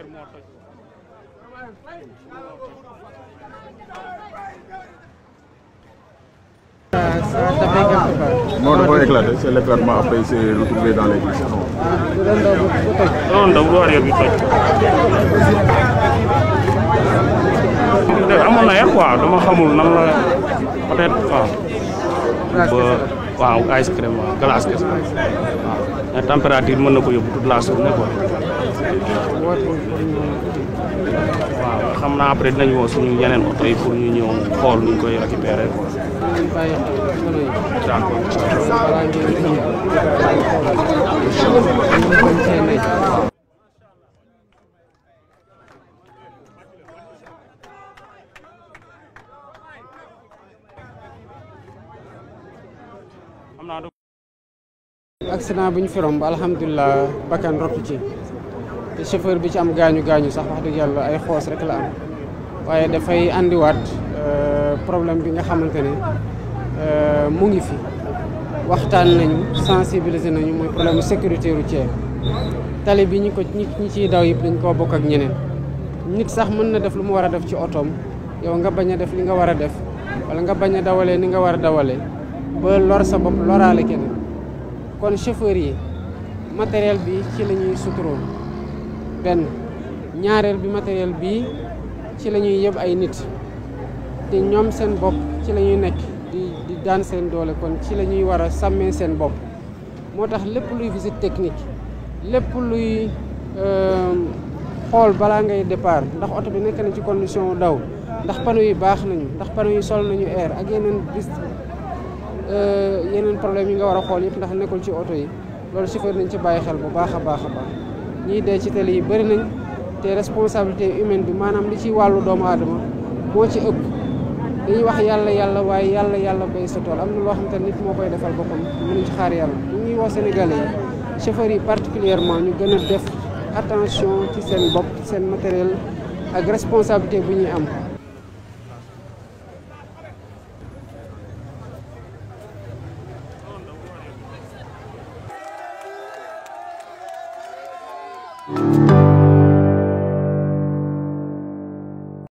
arrière moo toj. Non, dafa éclaté, c'est l'éclatement après il s'est retrouvé dans les glisses. Non, ndaw bu arrière bi toj. amoon na yàq quoi dama xamul nan la peut-être waaw ice cream waaw glace kese waaw mais température mën na ko yóbbu toute la journée quoi. waaw xam naa après dinañ woo suñu yeneen oto yi pour ñu ñëw xool nuñ koy récupérer quoi. accident bu ñu fi romb alhamdulilah bakkan rottu ci te chauffeur bi ci am gaañu sax wax dëgg yàlla ay xoos rek la am waaye dafay andiwaat problème bi nga xamante ne mu ngi fi waxtaan nañu sensibiliser nañu mooy problème sécurité routière tali bi ñi ciy daw yëpp dañ koo bokk ak ñeneen nit sax mën na def lu mu war a def ci otoom yow nga bañ a def li nga war a def wala nga bañ a dawalee ni nga war a dawalee ba lor sa bopp loraale keneen kon chauffeur yi matériel bi ci la ñuy suturoo benn ñaareel bi matériel bi ci la ñuy yëb ay nit te ñoom seen bopp ci la ñuy nekk di daan seen doole kon ci la ñuy war a sàmmee seen bopp moo tax lépp luy visite technique lépp luy xool balaa ngay départ ndax oto bi nekk na ci condition daw ndax panneau yi baax nañu ndax panneau yi sol nañu air ak yeneen problème yi nga war a xool yëpp ndax nekkul ci oto yi loolu chauffeur nañ ci bàyyi xel bu baax a baax ñii dee ci tali yi bëri nañ te responsabilité humaine bi maanaam li ci wàllu doomu aadama moo ci ëpp dañuy wax yàlla waaye yàlla bay sa tool am na loo xam te nit moo koy defal boppam mënuñ ci xaar yàlla ñu ngi wax sénégalais yi chauffeurs yi particulièrement ñu gën a def attention ci seen bopp seen matériel ak responsabilité bu ñuy am Thank you.